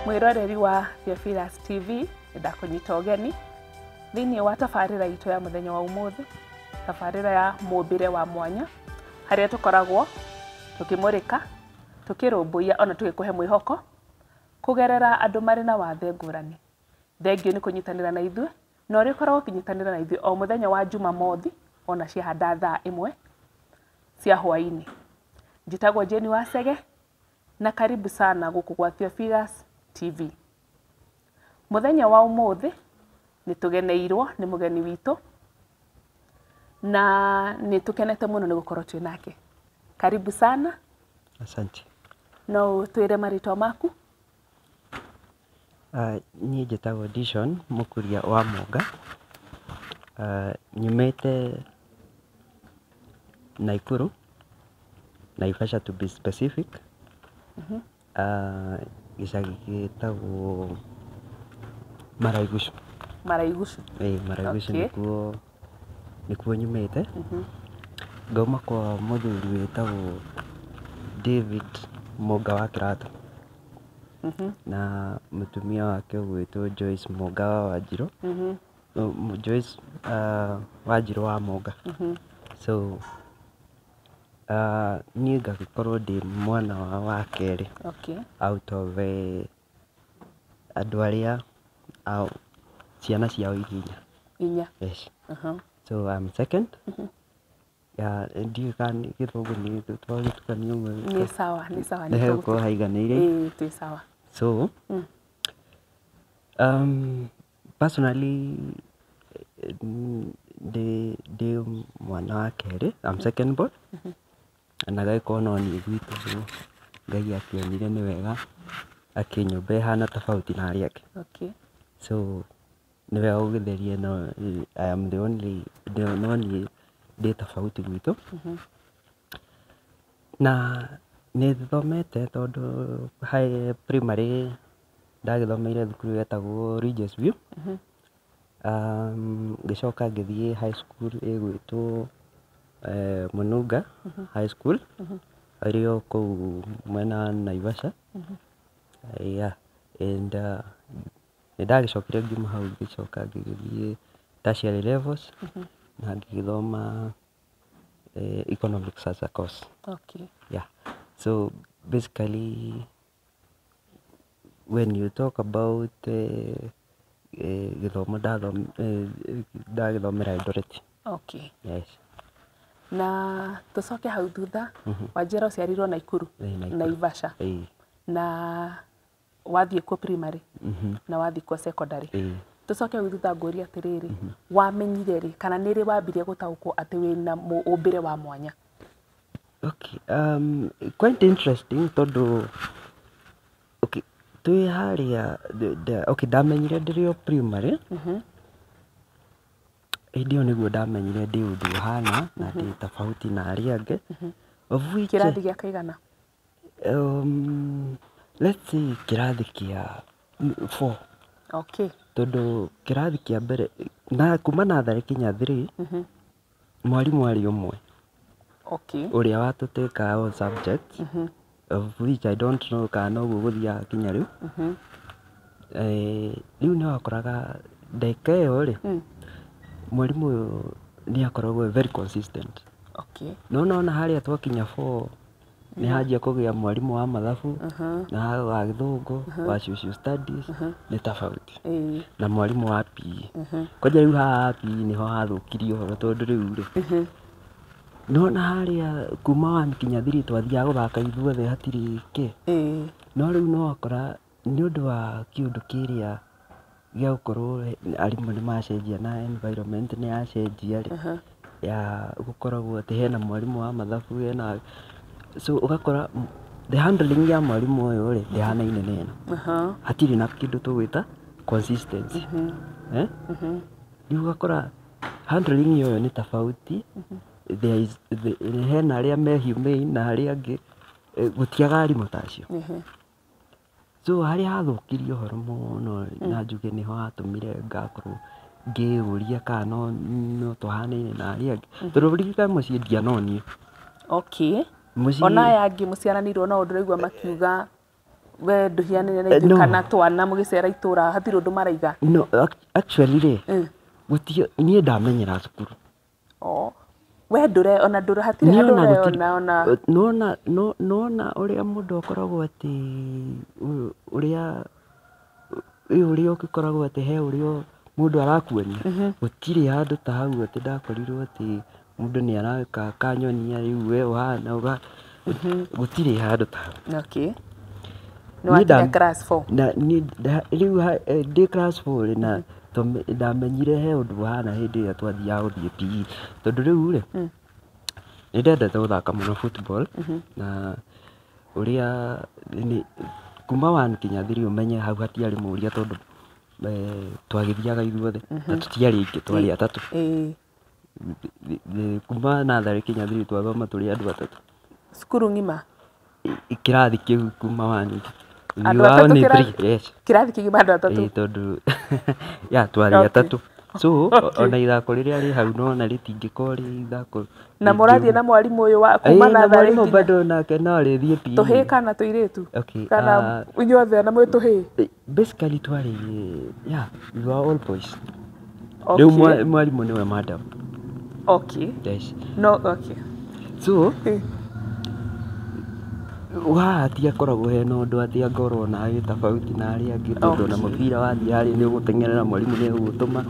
Mwĩroreri wa Theophilus TV, ndakũnyita ũgeni thĩinĩ wa tabarĩra itũ ya mũthenya wa ũmũthĩ, tabarĩra ya mũmbĩre wa mwanya, harĩa tũkoragwo tũkĩmũrĩka, tũkĩrũmbũiya ona tũgĩkũhe mwĩhoko kũgerera andũ marĩ na wathe ngũrani. Thengiũ nĩ kũnyitanĩra na ithuĩ na ũrĩa ũkoragwo ũkĩnyitanĩra na ithuĩ o mũthenya wa Jumamothi ona ciahanda thaa 1 cia hwaĩ-inĩ. Njĩtagwo Jane Wacege na karibu sana gũkũ gwa Theophilus TV. Mũthenya wa ũmũthĩ nĩ tũgeneirwo nĩ mũgeni witũ na nĩ tũkenete mũno nĩ gũkorwo twĩ nake. Karibu sana. Asante. No ũtwĩre marĩtwa maku? Niĩ njĩtagwo Dishon Mũkuria wa Mũnga. Nyumĩte Naikuru, Naivasha to be specific. Gĩcagi gĩtagwo Maraigucu. Maraigucu. Ĩĩ, Maraigucu. Nĩkuo nyumĩte. Ngauma kwa mũthuri wĩtagwo David Mũnga wa Kĩratũ na mũtumia wake ũgwĩtwo Joyce Mũnga wa Wanjirũ. Joyce Wanjirũ wa Mũnga. So niĩ ngagĩkorwo ndĩ mwana wao wa kerĩ out of andũ arĩa ciana ciao irĩ inya. Inya. Yes. So I'm second. Yeah, ndiũĩ kana nĩ gĩthũngũ nĩ twagĩtukania ũguo. Nĩ sawa, nĩ sawa. Nĩ hegũkorwo haiganĩire. Ĩĩ, twĩ sawa. So personally ndĩ mwana wa kerĩ, I'm second born, na gagĩkorwo no niĩ gwitũ Ngai akĩonire nĩ wega akĩnyũmba ĩhana tofauti na arĩa angĩ. So nĩ wega gũgĩtheria no I am the only no niĩ ndĩ tofauti gwitũ. Na nĩ thomete tondũ high primary ndagĩthomeire thukuru yetagwo Regis View. Ngĩcoka ngĩthiĩ high school ĩgwĩtwo Mũnunga High School ĩrĩ o kũu mwena wa Naivasha. Yeah, and nĩ ndagĩcokire ngiuma hau, ngĩcoka ngĩgĩthiĩ tertiary levels na ngĩgĩthoma economics as a course. Yeah. So basically when you talk about gĩthomo, ndagĩthomera Eldoret. Yes. Na tũcoke hau thutha, wanjĩra ũciarirwo Naikuru? Ĩĩ, Naikuru. Naivasha. Ĩĩ. Na wathiĩ kuo primary na wathiĩ kuo secondary. Ĩĩ. Tũcoke hau thutha ngũrie atĩrĩrĩ, wamenyire rĩ kana nĩ rĩ wambirie gũtaũkwo atĩ wĩna ũmbĩre wa mwanya? Okay, quite interesting tondũ okay, twĩ harĩa okay, ndamenyire ndĩrĩ o primary. Hĩndĩ ĩyo nĩguo ndamenyire ndĩ ũndũ ũhana na ndĩ tofauti na arĩa angĩ. Of which, Kĩrathi gĩa kaigana? Let's say kĩrathi kĩa four. Tondũ kĩrathi kĩa mbere na kuma natharĩ kinya three, mwarimũ arĩ ũmwe ũrĩa watũtĩkaga all subjects, of which I don't know kana noguo gũthiaga kinya rĩu. Rĩu nĩ wakoraga ndagĩka ĩyo rĩ, mwarimũ ũyũ nĩ akoragwo very consistent. No nona harĩa twakinya four, nĩ hanjia kũgĩa mwarimũ wa mathabu na wa gĩthũngũ, wa social studies, nĩ tofauti na mwarimũ wa PE. Kwanja rĩu haha PE nĩho hathũkirie ũhoro, tondũ rĩu rĩ, nona harĩa kuma one kinya three twathiaga gũthaka ithuothe, hatirĩ kĩ. No rĩu no wakora nĩ ũndũ wa kĩũndũ kĩrĩa gĩa gũkorwo arimũ nĩ macenjia na environment nĩ yacenjia rĩ, ya gũkoragwo atĩ hena mwarimũ wa mathabu, hena, so ũgakora the handling ya mwarimũ ũyũ rĩ ndĩhanaine na ĩno. Hatirĩ na kĩndũ tũgwĩta consistency, eh? Rĩu ũgakora handling ũyũ nĩ tofauti. There is hena arĩa me humane na arĩa angĩ gũtiaga arimũ ta acio. So harĩa hathũkirie ũhoro mũno na njuge nĩho hatũmire ngakorwo ngĩyũria kana no tũhanaine na arĩa angĩ, tondũ ririkana mũciĩ ndianonio. Mũciĩ Ona aya angĩ mũciaranĩirwo no ndĩraigua makiuga We ndũhianĩre na ithuĩ No. kana twana mũgĩcera itũra hatirĩ ũndũ maraiga. No, actually rĩ, gũtirĩ niĩ ndamenyera cukuru. Oh. We ndũre ona ndũre hatirĩ Niĩ handũ ona gũtirĩ ũreona ona nona no nona ũrĩa mũndũ akoragwo atĩ ũrĩa ũrĩa ũgĩkoragwo atĩ he ũrĩa mũndũ arakuonia, gũtirĩ handũ ta hau atĩ ndakorirwo atĩ mũndũ nĩ araka akanyonia rĩu we ũhana ũga gũtirĩ handũ ta hau. Okay. Nĩ Niĩ wakinya class 4. Na niĩ rĩu ndĩ class 4 rĩ, na ndamenyire he ũndũ ũhana hĩndĩ ĩrĩa twathiaga gũthiĩ PE, tondũ rĩu rĩ, nĩ ndendete gũthaka mũno football, na ũrĩa nĩ kuma 1 nginya 3 ũmenye hau hatiarĩ mũria, tondũ twagĩthiaga ithuothe na tũtiarĩ aingĩ, twarĩ atatũ. Kuma natharĩ nginya 3 twathoma tũrĩ andũ atatũ. Cukuru ng'ima? Kĩrathi kĩu kuma 1 Andũ we were atatũ only kĩrathi three, yes. Kĩrathi kĩgima andũ atatũ? Ĩĩ, tondũ ya twarĩ atatũ. So ona ithako rĩrĩa rĩ hau nona rĩtingĩkorwo rĩ ithako Na mũrathiĩ na mwarimũ ũyũ wa kuma Ĩĩ, na natharĩ mwarimũ nginya bado nake no arĩthiĩ PE. Tũhĩĩ kana tũirĩtu? Okay, Kana inyuothe na mwĩ tũhĩĩ? Basically twarĩ, yeah, we were all boys. Rĩu mwarimũ nĩwe madam. Okay. Yes. No, okay. So haha hatiakoragwo hena ũndũ atĩ angorwo nawe tofauti na arĩa angĩ, tondũ ona mũbira wathiĩ harĩa nĩ ũgũteng'erera mwarimũ nĩ egũgũtũma.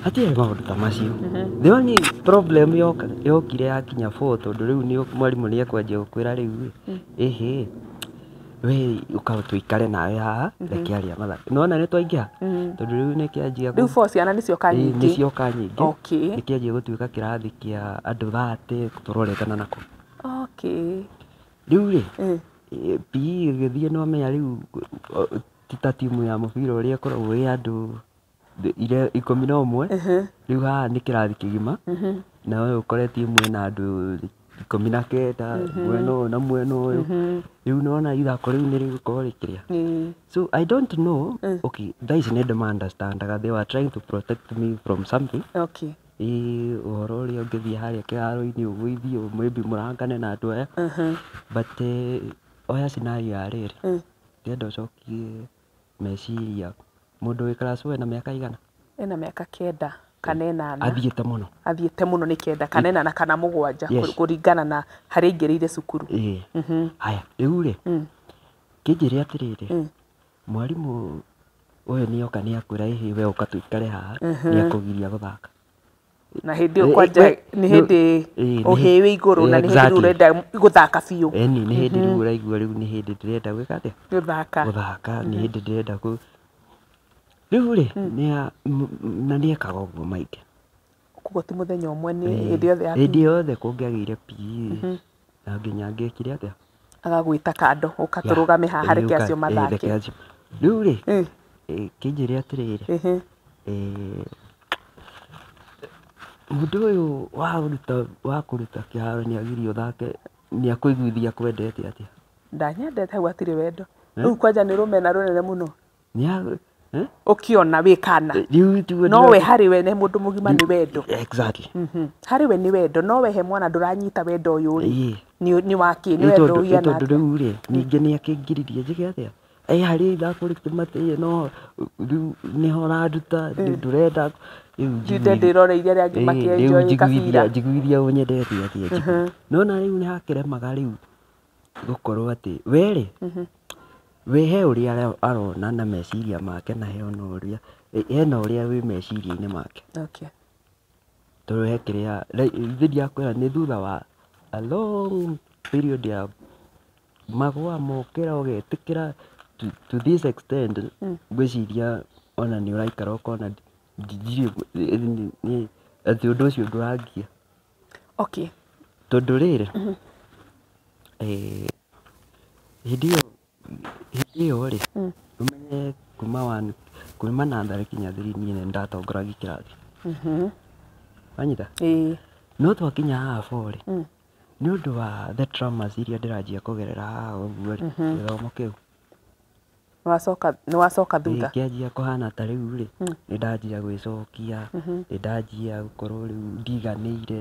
Hatiarĩ maũndũ ta macio. The only problem yokire yakinya 4, tondũ rĩu nĩ mwarimũ nĩ ekwanjia gũkwĩra rĩu ĩ, ĩhĩ we ũka tũikare nawe haha, reke arĩa mathake. Nĩwona nĩ twaingĩha, tondũ rĩu nĩ kĩanjia Rĩu 4 ciana nĩ cioka Ĩĩ, nyingĩ. nĩ cioka nyingĩ. Okay. Nĩ kĩanjia gũtuĩka kĩrathi kĩa andũ 30 tũrorete na nako. Okay. Rĩu rĩ, PE ĩgĩthiĩ nĩ wamenya rĩu ti ta timu ya mũbira ũrĩa ĩkoragwo ĩ andũ 11, rĩu haha nĩ kĩrathi kĩgima, na we ũkore timu ĩna andũ 19, mwena ũyũ na mwena ũyũ. Rĩu nĩwona ithako rĩu nĩ rĩgũkorwo rĩkĩrĩa. So I don't know, okay, thaa ici nĩ ndĩma understandaga, they were trying to protect me from something. Okay. Ĩĩ, ũhoro ũrĩa ũngĩthiĩ harĩa kĩharo-inĩ ũgũithio maybe mũrangane na andũ aya. But oya scenario ya rĩrĩ, ndĩrenda ũcokie meciria, mũndũ wĩ class 4 ena mĩaka igana? Ena mĩaka 9 kana 8. Athiĩte mũno. Athiĩte mũno nĩ 9 kana 8 kana 7, kũringana na harĩa aingĩrĩire cukuru. Ĩĩ. Haya, rĩu rĩ, kĩnjĩre atĩrĩrĩ, mwarimũ ũyũ nĩoka nĩakwĩra ĩhĩ we ũka tũikare haha, nĩakũgiria gũthaka. Na hĩndĩ ĩyo kwanja nĩ hĩndĩ ũhĩĩ wĩ igũrũ na nĩ hĩndĩ rĩu ũrenda gũthaka biũ. Ĩni, nĩ hĩndĩ rĩu ũraigua rĩu nĩ hĩndĩ ndĩrenda gwĩka atĩa? Gũthaka. Gũthaka, nĩ hĩndĩ ndĩrenda kũ rĩu rĩ, na nĩekaga ũguo maingĩ. Koguo ti mũthenya ũmwe, nĩ hĩndĩ yothe ya Hĩndĩ yothe kũngĩagĩire PE, na nginya angĩekire atĩa? Agagwĩta kando, ũka tũrũgame haha reke acio mathake. Rĩu rĩ, kĩnjĩre atĩrĩrĩ, mũndũ ũyũ wa kũruta kĩharo nĩ agirio ũthake, nĩ akũiguithia akwendete atĩa? Ndanyendete, hau hatirĩ wendo. Rĩu kwanja nĩ rũmena rũnene mũno. Nĩ Ũkĩona wĩ kana. No we harĩ we nĩ mũndũ mũgima nĩ wendo. Exactly. Harĩ we nĩ wendo, no we he mwana ndũranyita wendo ũyũ rĩ. Nĩ wakĩ, nĩ wendo ũhiana atĩa? Tondũ rĩu rĩ, ningĩ nĩ akĩngiririe njĩke atĩa? Harĩ ithako rĩkĩmatĩire, no rĩu nĩho ũranduta, ndũrenda Ndinde ndĩroreire arĩa angĩ makĩenjoy kabira. Njiguithia ũnyendete atĩa? Nĩwona rĩu nĩ hakĩremaga rĩu gũkorwo atĩ we rĩ, we he ũrĩa arona na meciria make, na hena ũrĩa hena ũrĩa wĩ meciria-inĩ make. Okay. Tondũ he kĩrĩa ithuĩ ndiakwĩra nĩ thutha wa a long period ya magũa mokĩra ũgetĩkĩra to this extent, ngwĩciria ona nĩ ũraikara ũkona ndirĩ atĩ ũndũ ũcio ndũrangia. Okay. Tondũ rĩrĩ, hĩndĩ ĩyo rĩ, ũmenye kuma natharĩ nginya 3 niĩ nĩ ndatongoragia kĩrathi. Wanyita? Ĩĩ. No twakinya haha 4 rĩ, nĩ ũndũ wa the traumas iria ndĩranjia kũgerera haha ũguo rĩ, gĩthomo kĩu. Nĩ wacoka thutha? Kĩanjia kũhana ta rĩu rĩ, nĩ ndanjia gwĩcokia, nĩ ndanjia gũkorwo rĩu ndiganĩire.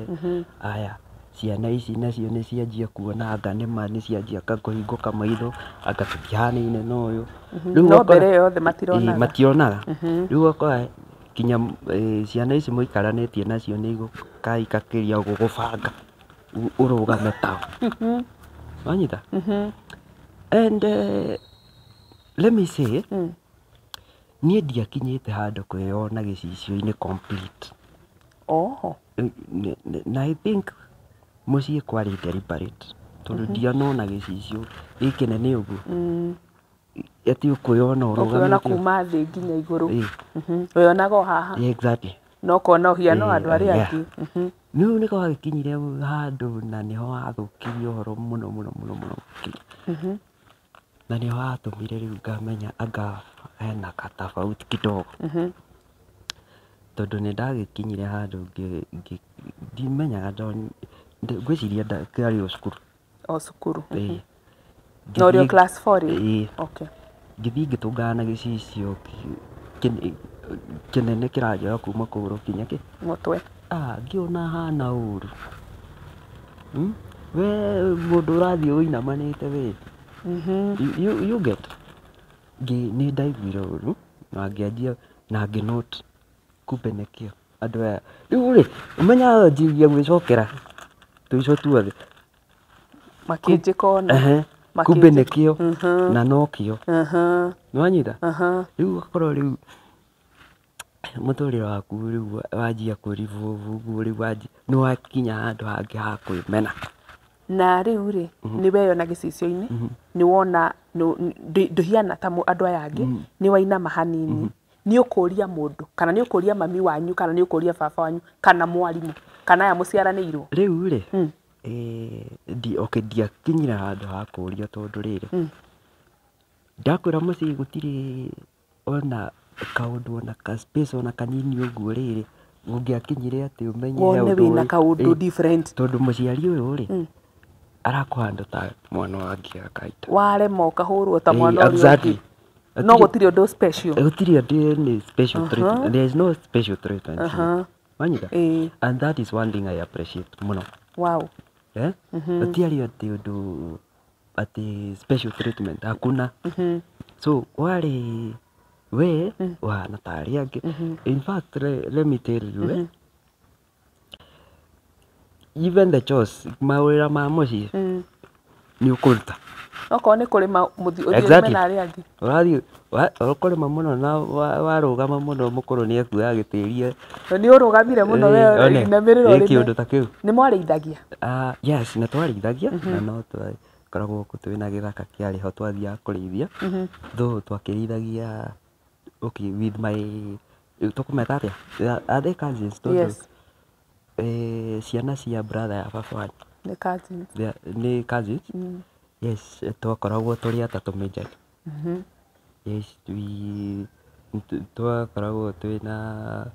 Aya, Ciana ici nacio nĩ cianjia kuona anga nĩma nĩ cianjia kũhingũka maitho, anga tũtihanaine na ũyũ. Rĩu No ũgakora- mbere ĩyo yothe matironaga. Ĩĩ, mationaga. Rĩu ũgakora kinya ciana ici mũikaranĩtie nacio nĩ igũka ikakĩria gũgũbanga ũrũgame tao. Wanyita? And let me say, niĩ ndiakinyĩte handũ kwĩyona gĩcicio-inĩ complete. Oho. Na I think mũciĩ kwarĩ deliberate, tondũ ndianona gĩcicio gĩkĩnene ũguo atĩ ũkwĩyona ũkwĩona ũrũgamĩte. Kuma thĩ nginya igũrũ. Ĩĩ. Wĩyonaga o haha. Yeah, exactly. Na ũkona ũhiano wa andũ arĩa angĩ. Rĩu nĩko gagĩkinyire handũ na nĩho wathũkirie ũhoro mũno mũno mũno mũno makĩria. Na nĩho hatũmire rĩu ngamenya anga hena katofauti kidogo. Tondũ nĩ ndagĩkinyire handũ ndimenyaga ngwĩciria kĩarĩ o cukuru. O cukuru. Ĩĩ. Na ũrĩ o class 4 rĩ? Ĩĩ. Okay. Ngĩthiĩ ngĩtũngana na gĩcicio kĩnene kĩranjoya kuma kũgũrũ kinya kĩ Mũtwe. Ah, ngĩona hana ũru. We mũndũ ũrathiĩ ũinamanĩte we. You get. Nĩ ndaiguire ũru na ngĩanjia na ngĩ note kumbe nĩkĩo andũ aya rĩu rĩ ũmenyaga njigia gwĩcokera tũico tuothe. Makĩnjĩka ona. Ehe, kumbe nĩkĩo na nokĩo. Nĩwanyita? Rĩu ũgakorwo rĩu mũtũrĩre waku rĩu wanjia kũ revolve ũguo, rĩu wanjia nĩwakinya handũ hangĩ ha kwĩmena. Na rĩu rĩ, nĩ weyona gĩcicio-inĩ, nĩ wona ndũhiana ta andũ aya angĩ, nĩ wainama hanini, nĩ ũkũria mũndũ kana nĩ ũkũria mami wanyu kana nĩ ũkũria baba wanyu kana mwarimũ kana aya mũciaranĩirwo? Rĩu rĩ, okay, ndiakinyire handũ ha kũria tondũ rĩrĩ, ndakwĩra mũciĩ gũtirĩ ona kaũndũ ona ka space ona kanini ũguo rĩrĩ ũngĩakinyire atĩ ũmenye he wone ũndũ wĩna kaũndũ different. Tondũ mũciari ũyũ rĩ arakũhanda ta mwana wangĩ wa kawaida. Warema ũkahũrwo ta mwana ũrĩa ũngĩ. No gũtirĩ ũndũ special. Gũtirĩ ũndũ nĩ special treatment. There is no special treatment. Wanyita? Ĩĩ. And that is one thing I appreciate mũno. Eh, gũtiarĩ atĩ ũndũ atĩ special treatment, hakuna. So warĩ we ũhana ta arĩa angĩ. In fact, let me tell you, even the chores, mawĩra ma mũciĩ, nĩ ũkũruta. Okorwo nĩ kũrĩma, mũthiĩ ũthiĩ ũrĩme na arĩa angĩ. Ũrathiĩ ũkũrĩma mũno na warũgama mũno mũkũrũ nĩ ekuoya gĩtĩri. Nĩ ũrũgamire mũno we. One, inamĩrĩra ĩ ũrĩme. Kĩũndũ ta kĩu. Nĩ mwarĩithagia? Ah, yes, nĩ twarĩithagia na no twakoragwo twĩna gĩthaka kĩarĩ ho twathiaga kũrĩithia. Though twakĩrĩithagia, okay, with my, tũkũmeta atĩa? Are they cousins? Tondũ Yes. Ciana cia brother ya baba wanyu. Nĩ cousins. Nĩ cousins. Yes, twakoragwo tũrĩ atatũ majorly. Yes, twakoragwo twĩna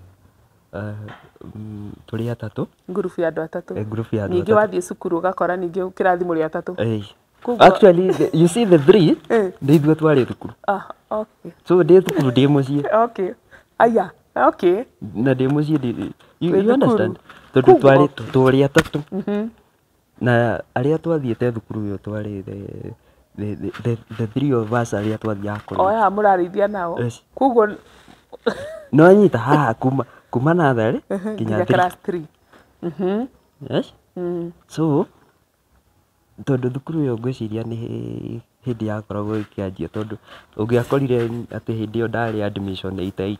tũrĩ atatũ. Ngurubu ya andũ atatũ. Group ya andũ Ningĩ atatũ. Wathiĩ cukuru ũgakora ningĩ kĩrathi mũrĩ atatũ. Ĩĩ. Koguo- Actually, you see the three, nĩ ithuĩ twarĩ thukuru. Ah, okay. So ndĩ thukuru ndĩ mũciĩ. Okay, aya, okay. Na ndĩ mũciĩ ndĩ Wĩ you thukuru. understand? Tondũ Koguo- twarĩ tũrĩ atatũ. Na arĩa twathiĩte thukuru ĩyo twarĩ the three of us arĩa twathiaga O kũrĩa. aya mũrarĩithia nao? Yes. Koguo No nyita haha kuma natharĩ nginya nginya three. Class 3. Yes. So tondũ thukuru ĩyo ngwĩciria nĩ hĩndĩ yakoragwo ĩkĩanjia, tondũ ũngĩakorire atĩ hĩndĩ ĩyo ndarĩ admission 88.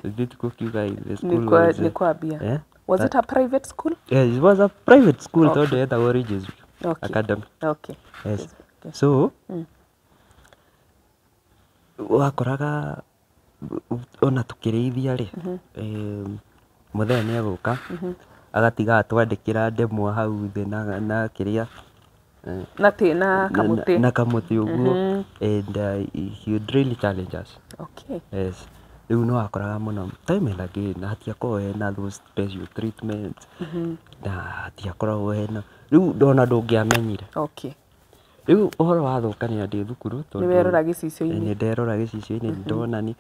Ithuĩ tũkiuga the school was, Nĩ kwambia. eh? Was it a private school? Yes, it was a private school tondũ yetagwo Ridges Academy. Yes. So wakoraga ona tukĩrĩithia rĩ, mũthee nĩ egũka agatiga atwandĩkĩra ndemwa hau thĩ na kĩrĩa Na tĩ na kamũtĩ. Na kamũtĩ ũguo, and he would really challenge us. Yes, rĩu nĩ wakoraga mũno time and again hatiakoragwo hena those special treatment na hatiakoragwo hena rĩu ndona ndũngĩamenyire. Rĩu ũhoro wathũkanĩra ndĩ thukuru tondũ Nĩ werora gĩcicio-inĩ. Nĩ nderora gĩcicio-inĩ, ndona nĩ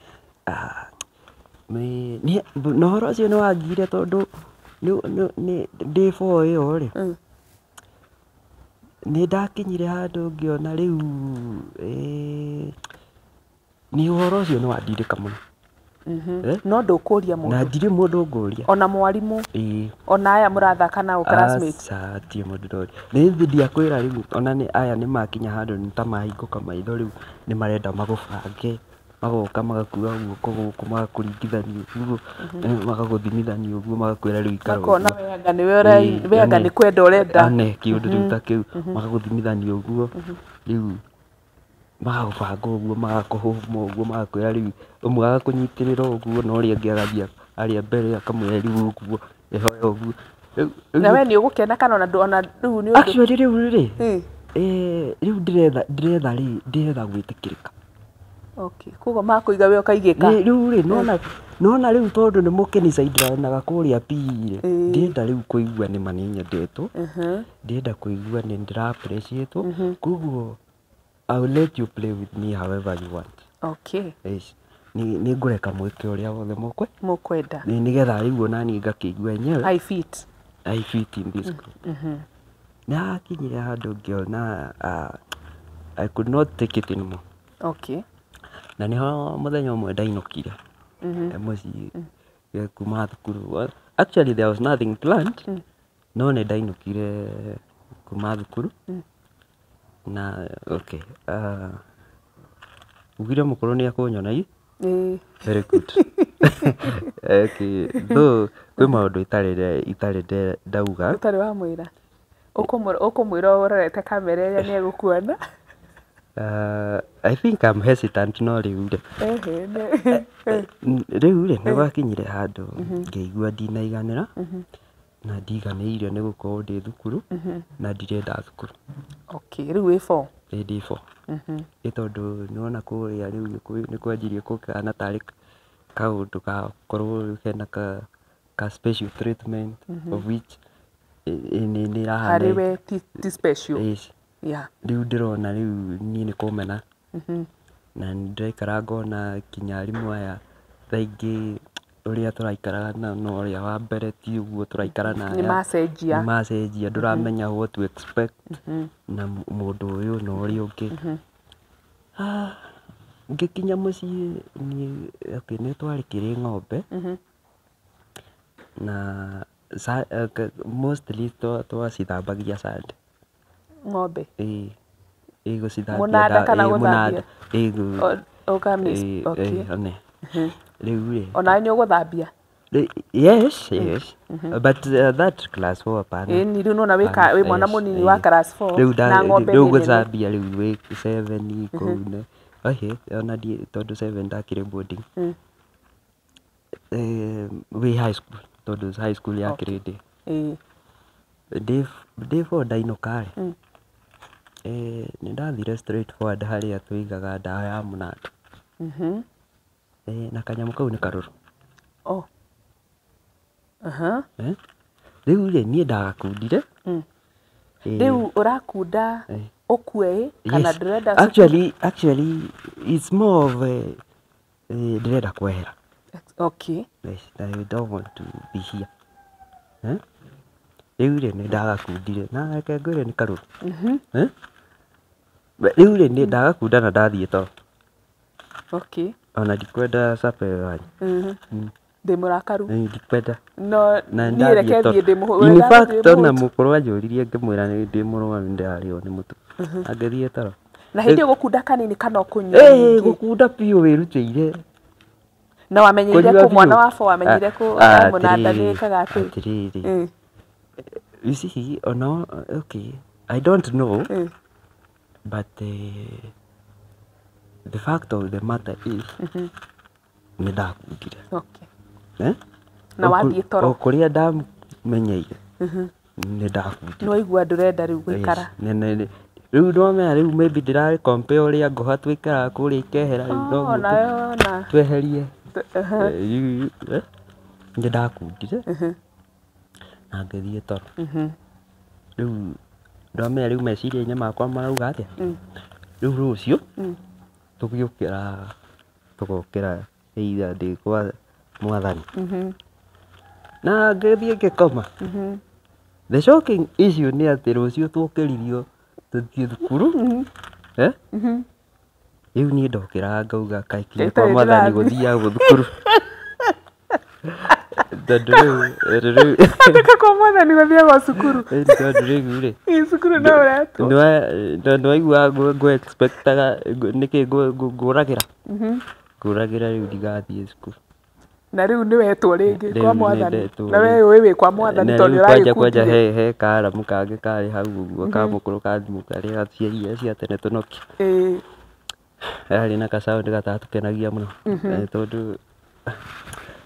na ũhoro ũcio nĩ wangire tondũ Nĩ ndĩ four ĩyo rĩ, nĩ ndakinyire handũ ngĩona rĩu nĩ ũhoro ũcio nĩ wandindĩka mũno. Eh? No ndũkũria Na mũndũ? Ndirĩ mũndũ ngũria. Ona mwarimũ? Ĩĩ. Ona aya mũrathaka nao, classmates? Aca, hatirĩ mũndũ ndoria. Nĩ thĩ ndiakwĩra rĩu ona nĩ aya nĩ makinya handũ nĩ ta mahingũka maitho, rĩu nĩ marenda magũbange, magoka magakua guoko gũkũ, magakũringithania ũguo, magagũthimithania ũguo, magakwĩra rĩu ikara Makona ũguo. we anga nĩwe we anga nĩ kwenda ũrenda. Ane kĩũndũ rĩu ta kĩu, magagũthimithania ũguo, rĩu magagũbanga ũguo, magakũhũma ũguo, magakwĩra rĩu ũmwe agakũnyitĩrĩra ũguo na ũrĩa ũngĩ agathiĩ harĩa mbere akamwĩra rĩu ũguo ĩhoya ũguo. Na we nĩ ũgũkena kana ona ona rĩu nĩ ũndũ? Actually rĩu rĩ, rĩu ndĩretha rĩ, ndĩretha gwĩtĩkĩrĩka. Okay, koguo makũiga we ũkaigĩka. Rĩu rĩ, nona rĩu tondũ nĩ mũkĩnicaindĩranaga kũrĩa PE rĩ, ndĩrenda rĩu kũigua nĩ ma nĩ nyendetwo, ndĩrenda kũigua nĩ ndĩra appreciate, koguo I will let you play with me however you want. Yes. Nĩ ngũreka mwĩke ũrĩa wothe mũkwe Mũkwenda. Nĩgetha rĩu onaniĩ ngakĩigua enyewe I fit. I fit in this group. Nĩ hakinyire handũ ngĩona I could not take it anymore. Na nĩho mũthenya ũmwe ndainũkire mũciĩ kuma thukuru. Well, actually there was nothing planned, no nĩ ndainũkire kuma thukuru na okay, ugire mũkũrũ nĩ ekũnyona i very good. Okay, though kwĩ maũndũ itarĩ ndauga. Ũtarĩ wamwĩra. Ũkũmwĩra ũrorete kamera ĩrĩa nĩ egũkuona. I think I'm hesitant, no rĩu rĩ, Ehe, rĩu rĩ, nĩ gwakinyire handũ ngĩigua ndinaiganĩra na ndiganĩirio nĩ gũkorwo ndĩ thukuru na ndirenda thukuru. Okay, rĩu wĩ four. Ĩ ndĩ four. Ĩ tondũ nĩwona kũrĩa rĩu nĩ kwanjirie kũhana tarĩ kaũndũ gakorwo kena ka special treatment of which nĩ ĩrahana Harĩ we ti special. Yes. Rĩu ndĩrona rĩu niĩ nĩ kũmena na nĩ ndĩraikara ngona kinya arimũ aya thaa ingĩ ũrĩa tũraikaraga nao na ũrĩa wa mbere ti ũguo tũraikara na Nĩ aya. macenjia. Nĩ macenjia, ndũramenya what to expect na mũndũ ũyũ na ũrĩa ũngĩ. Ah, ngĩkinya mũciĩ niĩ, okay, nĩ twarĩ kĩrĩ ng'ombe na mostly twacithambagia Sunday. Ng'ombe. Ĩĩ, gũcithambia. Mũnanda kana Ĩĩ, gũthambia? Mũnanda. Ĩĩ, Ũka miss. Ĩĩ, ĩĩ, one. Rĩu rĩ, Onawe nĩ ũgũthambia? Yes, but that class four, hapana. Ĩni rĩu nona wĩ mwana mũnini wa class four Rĩu na ng'ombe rĩu nĩ nene. Gũthambia rĩu wĩ seven kũu ne okay, ona tondũ seven ndakĩrĩ boarding. Wĩ high school, tondũ high school yakĩrĩ ndĩ ndĩ four ndainũka rĩ, nĩ ndathire straight forward harĩa tũigaga ndawa ya mũnanda. Na kanyamũ kau nĩ karũrũ. Oh. Aha. Eh? Rĩu rĩ, niĩ ndagakundire. Rĩu ũrakunda ũkue ĩ kana Yes. ndũrenda? Actually it's more of a, ndĩrenda kwehera. Yes, I don't want to be here. Eh? Rĩu rĩ, nĩ ndagakundire na reke ngwĩre nĩ karũrũ. Eh? Rĩu rĩ, nĩ ndagakunda na ndathiĩ toro. Ona ndikwenda supper ĩyo yanyu. Ndĩ mũrakaru. Ndikwenda. No Na niĩ reke ndathiĩ toro. thiĩ ndĩ In fact ona mũkũrũ anjũririe ngĩmwĩra nĩ ndĩ mũrwaru, ndĩrarĩo nĩ mũtwe. Na ngĩthiĩ toro. Na hĩndĩ ĩyo gũkunda kanini kana ũkũnyua Eh, nyingĩ? Gũkunda biũ wĩrutĩire. Na wamenyeire Kũnyua kũ mwana biũ. wa four wamenyeire kũ Ah, mũnanda atĩrĩrĩ, gĩkaga atĩ? Atĩrĩrĩ. You see, ona okay, I don't know, but the fact of the matter is nĩ ndakundire. Eh? Na wathiĩ toro? O kũrĩa ndamenyeire nĩ ndakundire. Nĩ waigua ndũrenda rĩu gũikara. Yes, rĩu ndwamenya rĩu maybe ndĩrarĩ compare ũrĩa ngũha twĩkaraga kũrĩa ikehera rĩu no Oh, nayo na tweherie. Rĩu, nĩ ndakundire na ngĩthiĩ toro. Rĩu ndwamenya rĩu meciria-inĩ makwa marauga atĩa. Rĩu rũciũ tũgĩũkĩra tũgokĩra either ndĩ kwa mwathani. Na ngĩthiĩ ngĩkoma. The shocking issue nĩ atĩ rũciũ twokĩririo tũthiĩ thukuru. Eh? Rĩu niĩ ndokĩraga ngauga kaĩ kinya kwa Ĩtarĩ mwathani ndĩrathiĩ. Gũthiagwo thukuru, tondũ rĩu Andĩka kwa mwathani gũthiagwo cukuru. Tondũ rĩu rĩ, Ĩ, cukuru no ũretwo. Tondũ waigua ngũ expectaga nĩkĩ ngũragĩra ngũragĩra rĩu ndigathiĩ cukuru. Na rĩu nĩ wetwo rĩngĩ Rĩu kwa nĩ mwathani. ndetwo Na we rĩu. ũĩ wĩ kwa mwathani Na tondũ rĩu nĩ kwanja ũragĩkundire. he karamu kangĩ karĩ hau ũguo ka mũkũrũ ka thimũ karĩa cia iria cia tene tũnoki. Yarĩ na kasound gatatũkenagia mũno. Tondũ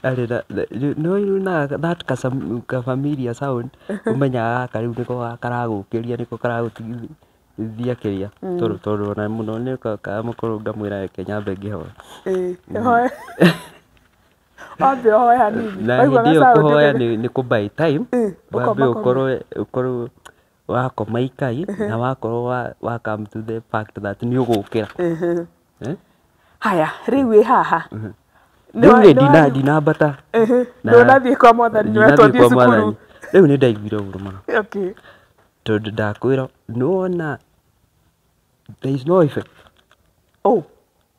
arĩ na no rĩu na that ka familiar sound, ũmenyaga gaka rĩu nĩko karagũkĩria, nĩko karagũtigithia kĩrĩa, tondũ ona mũno nĩ kamũkũrũ ngamwĩra reke nyambe ngĩhoe. Ĩ, hoe, wambe ũhoe hanini. Na Waigua hĩndĩ ĩyo gasound kũhoya nĩ kũ buy time. Wambe ũkomakoma. ũkorwo wakoma ikai na wakorwo wa come to the fact that nĩ ũgũkĩra. Eh? Haya, rĩu wĩ haha. Rĩu rĩ, ndinambata. Ndũnathiĩ kwa mwathani, nĩ wetwo Ndinathiĩ thiĩ kwa cukuru. mwathani. Rĩu nĩ ndaiguire ũru mũno tondũ ndakwĩra nĩwona there is no effect. Oh.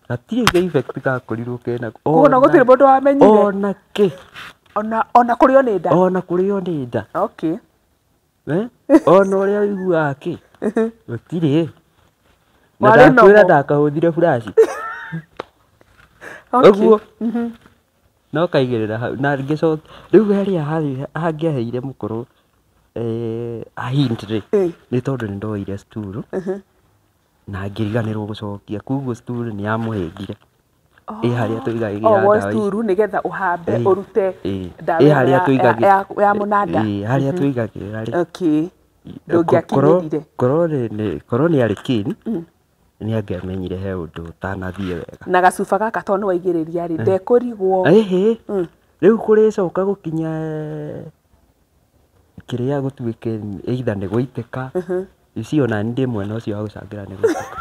Gatirĩ ga effect gakorirwo kena. Koguo na gũtirĩ mũndũ wamenyire. Ona kĩ. Ona kũrĩo nĩ nda. Ona kũrĩo nĩ nda. Eh? Ona ũrĩa ũiguaga kĩ, gũtirĩ na Warĩ ndakwĩra normal. Ndakahũthire flash ũguo no kaigĩrĩra hau na ngĩcoka rĩu harĩa hangĩaheire mũkũrũ a hint rĩ, nĩ tondũ nĩ ndoire stool na ngĩriganĩrwo gũcokia, koguo stool nĩ yamũhĩngire ĩ harĩa tũigagĩrĩra O woe ndawa ici. sturu nĩgetha ũhambe ũrute ndawa ĩ ĩno harĩa tũigagĩrĩra ya mũnanda. Ĩ harĩa tũigagĩrĩra rĩ, Ndũngĩakinyĩrire. Korwo nĩ arĩ keen, nĩ angĩamenyire he ũndũ ũtanathiĩ wega. Na gacuba gaka tondũ nĩ waigĩrĩria rĩ, ndekũrigwo. Ĩhĩ, rĩu kũrĩcoka gũkinya kĩrĩa gũtuĩke either nĩ gũitĩka. You see, ona niĩ ndĩ mwena ũcio wa gũcangĩra nĩ gũitĩka.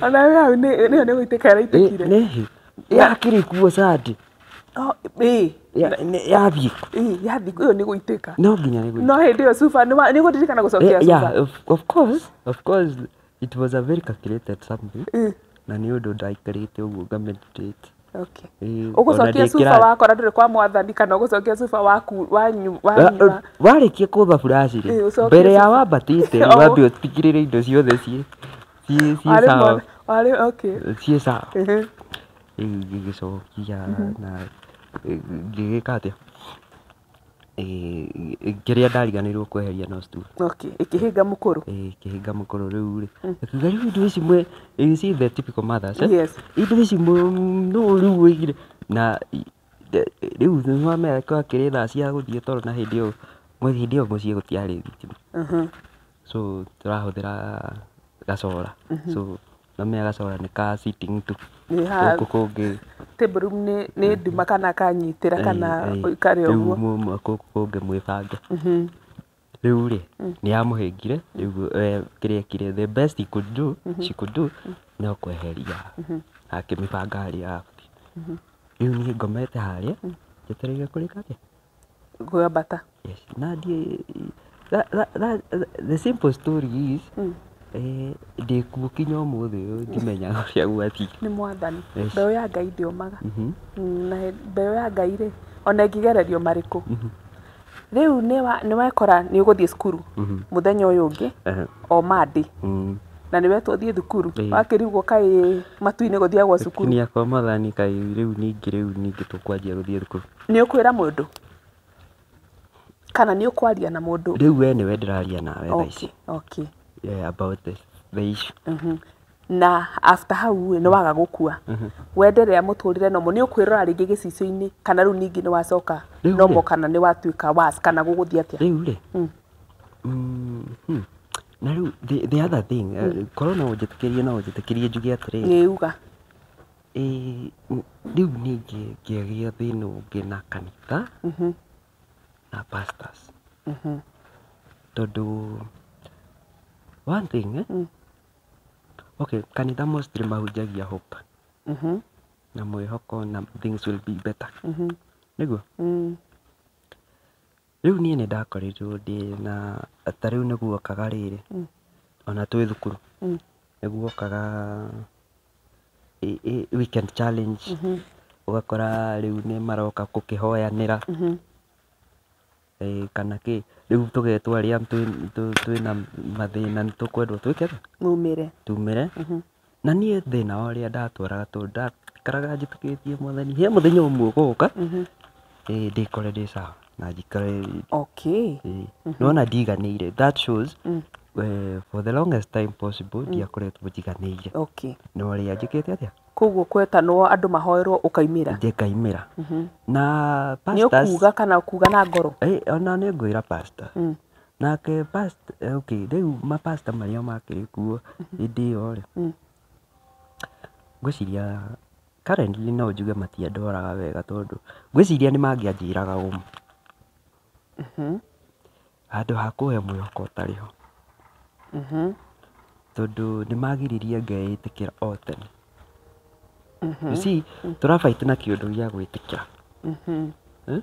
Ona we hau nĩyo nĩ gũitĩka ĩraitĩkire. Nĩhĩ yakĩrĩ kuo sandi. Oh, ĩ. Yathiĩ. Ĩ, yathiĩ, ĩyo nĩ gũitĩka. No nginya nĩ gũitĩka. No hĩndĩ ĩyo cuba nĩ ũgũririkana gũcokia cuba? Yeah, of course it was a very calculated something na nĩ ũndũ ndaikarĩte ũguo ngameditate. Ĩ, ona Ũgũcokia ndĩ cuba wakora ndũrĩ kwa mwathani, kana ũgũcokia cuba waku wanyua? Warĩkia kũtha flash rĩ, Ĩ, ũcokie mbere ya cuba. wambatĩte Oh. wambe ũtigĩrĩre indo ciothe ciĩ Warĩ sawa. Warĩ okay. Ciĩ sawa. Rĩu ngĩgĩcokia na ngĩgĩka atĩa, kĩrĩa ndariganĩirwo kweheria no stool. Okay, ĩkĩhĩnga mũkũrũ. Ĩ, kĩhinga mũkũrũ. Rĩu rĩ, akiuga rĩu indo ici mwe, you see the typical mothers, eh? Yes. Indo ici no rĩu wĩigire na rĩu nĩwamenya kwakĩrĩ thaa cia gũthiĩ toro, na hĩndĩ ĩyo mũciĩ gũtiarĩ thitima, so tũrahũthĩra gacora, so namenya gacora nĩ ka sitting tu. Nĩ ha gũkũ kũngĩ table room nĩ nduma kana kanyitĩra kana ũikare rĩu ũguo. Gũkũ kũngĩ mwĩbange. Rĩu rĩ, nĩ yamũhĩngire. Rĩu kĩrĩa ekire, the best he could do, she could do, no kweheria na akĩmĩbanga harĩa yabatiĩ. Rĩu niĩ ngomete harĩa njetereire kũrĩka atĩa? Kwambata. Yes, na ndiĩ that, the simple story is ndĩkuo kinya ũmũthĩ ũyũ, ndimenyaga ũrĩa gwathiĩ. Nĩ mwathani. Yes. Mbeũ ya Ngai ndĩũmaga. Na mbeũ ya Ngai rĩ, ona ĩngĩgererio marĩkũ. Rĩu nĩ wekora nĩ ũgũthiĩ cukuru mũthenya ũyũ ũngĩ, o Monday, na nĩ wetwo ũthiĩ thukuru. Wakĩrigwo kaĩ matu-inĩ gũthiagwo cukuru. Kinya kwa mwathani kaĩ rĩu ningĩ tũkwanjia gũthiĩ thukuru. Nĩ ũkwĩra mũndũ kana nĩ ũkwaria na mũndũ? Rĩu we nĩwe ndĩraria nawe thaa ici. Yeah, about the issue. Na after hau rĩ, nĩ waga gũkua wenderea mũtũrĩre nomo, nĩ ũkwĩrora rĩngĩ gĩcicio-inĩ, kana rĩu ningĩ nĩ wacoka Rĩu nomo, rĩ. kana nĩ watuĩka was, kana gũgũthiĩ atĩa? Rĩu rĩ, na rĩu the other thing, korwo no ũnjĩtĩkĩrie njuge atĩrĩrĩ. Nĩ uga. Rĩu ningĩ ngĩgĩa thĩna ũngĩ na kanitha na pastors, tondũ one thing, okay, kanitha mostly mahunjagia hope na mwĩhoko na things will be better. Nĩguo rĩu niĩ nĩ ndakorirwo ndĩ na ta rĩu nĩguokaga rĩrĩ ona twĩ thukuru nĩguokaga weekend challenge, ũgakora rĩu nĩ maroka gũkĩhoyanĩra kana kĩ, rĩu tũgetwo arĩa twĩna mathĩna nĩ tũkwendwo twĩke atĩa? Mumĩre. Tumĩre. Na niĩ thĩna wa ũrĩa ndatwaraga tondũ ndakaraga njĩtĩkĩtie Mwathani he mũthenya ũmwe ũgũka ndĩkore ndĩ sawa na njikare. Nĩwona ndiganĩire, that shows for the longest time possible ndiakoretwo njiganĩire na ũrĩa njĩkĩte atĩa. Koguo kwetanwo andũ mahoerwo ũkaimĩra. Ndĩkaimĩra na Nĩ pastors. ũkuga kana ũkuga na ngoro? Ona nĩ ngwĩra pastor nake pastor, okay, rĩu mapasta marĩa makĩrĩ kuo hĩndĩ ĩyo rĩ, ngwĩciria currently no njuge matiandoraga wega tondũ ngwĩciria nĩ mangĩanjĩraga ũma handũ ha kũhe mwĩhoko ũtarĩ ho, tondũ nĩ magiririe ngeĩtĩkĩra o tene. You see, tũrabaiti na kĩũndũ gĩa gwĩtĩkĩra. Eh?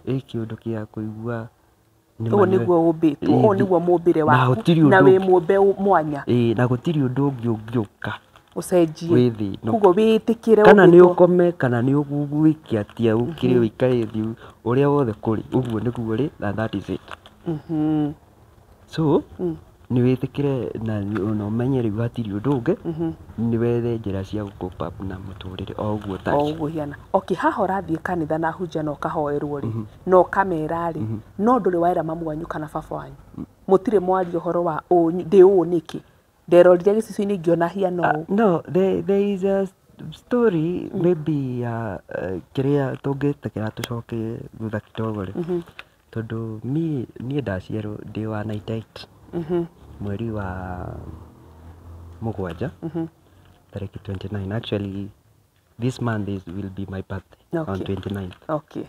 Ĩ kĩũndũ kĩa kũigua nĩ Ũguo nĩguo ũmbĩtwo, ũũ nĩguo mũmbĩre na waku gũtirĩ na ũndũ wĩ mũmbe mwanya. Ĩ, na gũtirĩ ũndũ ũngĩ ũngĩũka ũcenjie wĩ thĩ ĩno. Koguo wĩtĩkĩre kana nĩ ũmbĩtwo. Ũkome kana nĩ ũgwĩke atĩa, ũkĩre ũikare thĩ ũrĩa wothe kũrĩ ũguo nĩguo rĩ, and that is it. So nĩ wĩtĩkĩre na ũmenye rĩu hatirĩ ũndũ ũngĩ, nĩ wethe njĩra cia gũ-cope up na mũtũrĩre o ũguo O ũtariĩ. ũguo hiana. Okay, haha ũrathiĩ kanitha na hunjia na ũkahoerwo rĩ, na ũkamera rĩ, no ndũrĩ waera mamu wanyu kana baba wanyu, mũtirĩ mwaria ũhoro wa ũũ ndĩ ũũ nĩkĩ, nderorire gĩcicio-inĩ ngĩona hiana ũũ? No, there is a story maybe kĩrĩa tũngĩtĩkĩra tũcoke thutha kidogo rĩ, tondũ niĩ ndaciarwo ndĩ wa 98 mweri wa 7 tarĩki 29. Actually this month will be my birthday on 29th.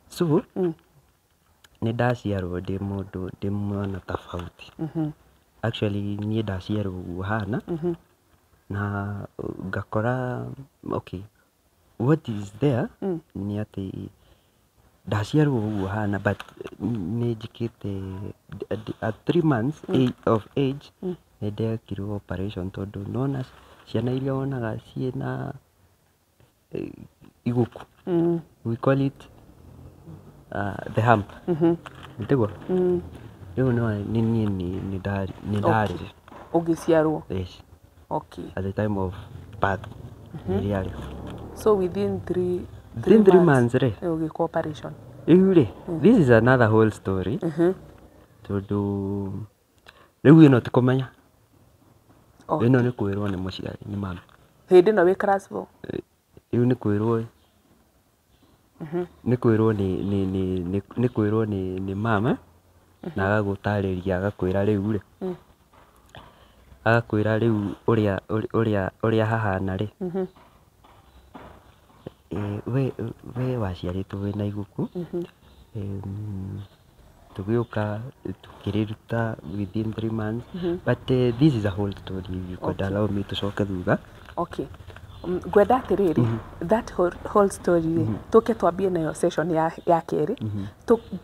So nĩ ndaciarwo ndĩ mũndũ ndĩ mwana tofauti. Actually niĩ ndaciarwo ũguo hana na ngakora, okay, what is there nĩ atĩ ndaciarwo ũguo hana, but nĩ njĩkĩte at 3 months of age nĩ ndekirwo operation tondũ nona ciana iria wonaga ciĩna iguku, we call it the hump, nĩtiguo rĩu no nĩ niĩ nĩ ndarĩ Ũgĩciarwo? Yes. At the time of birth nĩ rĩarĩ. So within three Within 3 months rĩ. Ũgĩkwo operation. Rĩu rĩ, this is another whole story tondũ rĩu ĩno ti kũmenya, ĩno nĩ kwĩrwo nĩ mũciari, nĩ mami. Hĩndĩ ĩno wĩ class four? Rĩu nĩ kwĩrwo nĩ kwĩrwo nĩ mama na agagũtarĩria, agakwĩra rĩu rĩ, agakwĩra rĩu ũrĩa hahana rĩ, we waciarĩtwo wĩna iguku, tũgĩũka tũkĩrĩruta within 3 months, but this is a whole story, if you could allow me tũcoke thutha. Okay. Ngwenda atĩrĩrĩ, that whole story rĩ, tũke twambie nayo session ya kerĩ.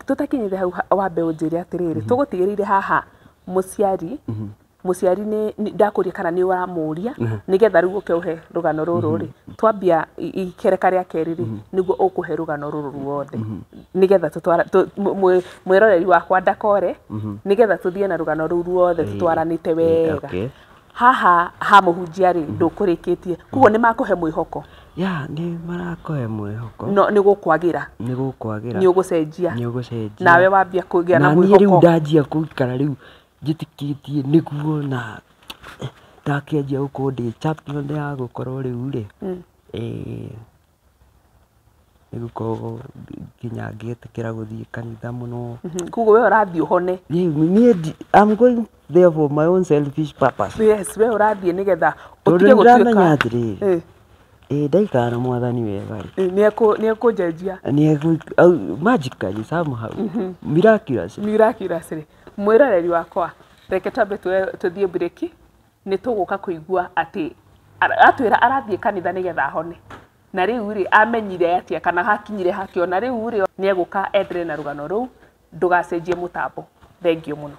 Tũtakinyĩte hau wambe ũnjĩre atĩrĩrĩ, tũgũtigĩrĩire haha mũciari nĩ ndakũria kana nĩ ũramũria nĩgetha rĩu ũke ũhe rũgano rũrũ rĩ, twambia ikereka rĩa kerĩ rĩ, nĩguo ũkũhe rũgano rũrũ ruothe nĩgetha mwĩroreri wakwa ndakore, nĩgetha tũthiĩ na rũgano rũu ruothe tũtwaranĩte wega. Haha ha mũhunjia rĩ, ndũkũrĩkĩtie, koguo nĩ makũhe mwĩhoko? Ya, nĩ marakũhe mwĩhoko. No nĩ gũkwagĩra. Nĩ gũkwagĩra. Nĩ ũgũcenjia. Nĩ ũgũcenjia. Nawe wambia kũgĩa na Na niĩ rĩu mwĩhoko. Ndanjia gũikara rĩu njĩtĩkĩtie nĩguo na ndakĩanjia gũkorwo ndĩ champion ya gũkorwo rĩu rĩ, nĩ gũkorwo nginya ngĩtĩkĩra gũthiĩ kanitha mũno. Koguo we ũrathiĩ ũhone? Niĩ I'm going there for my own selfish purpose. Yes, we ũrathiĩ nĩgetha tondũ ũtige nĩ ndĩramenya gũtuĩka atĩrĩrĩ, ĩ ndaikara na Mwathani wega rĩ, nĩ ekũnjenjia. Magically somehow, miraculous. Miraculously. Mwĩroreri wakwa, reke twambe tũthiĩ breki, nĩ tũgũka kũigua atĩ atwĩra arathiĩ kanitha nĩgetha ahone. Na rĩu rĩ, amenyire atĩa kana hakinyire hakĩona rĩu rĩ, nĩ egũka endere na rũgano rũu. Ndũgacenjie mũtambo. Thengiũ mũno.